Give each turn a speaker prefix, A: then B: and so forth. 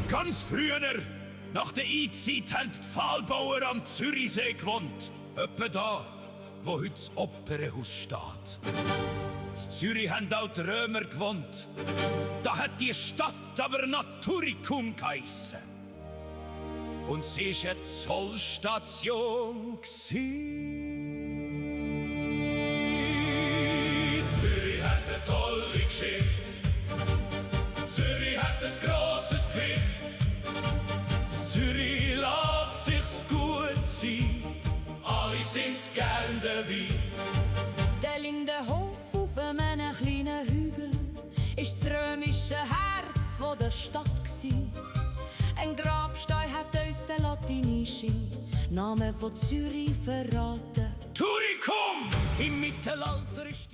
A: Ganz früher, nach der Einzeit, haben die Pfahlbauer am Zürichsee gewohnt. Etwa da, wo heute das Opernhaus steht. In Zürich haben auch die Römer gewohnt. Da hat die Stadt aber Naturicum geheissen. Und sie war eine Zollstation. Zürich hat eine tolle Geschichte. Zürich hat ein grosses Gewicht. Zürich lässt sich's gut sein. Alle sind gern dabei.
B: Der Lindenhof auf einem kleinen Hügel ist das römische Herz von der Stadt gsi. Ein Grabstein hat uns den latinischen Namen von Zürich verraten.
A: Turicum! Im Mittelalter ist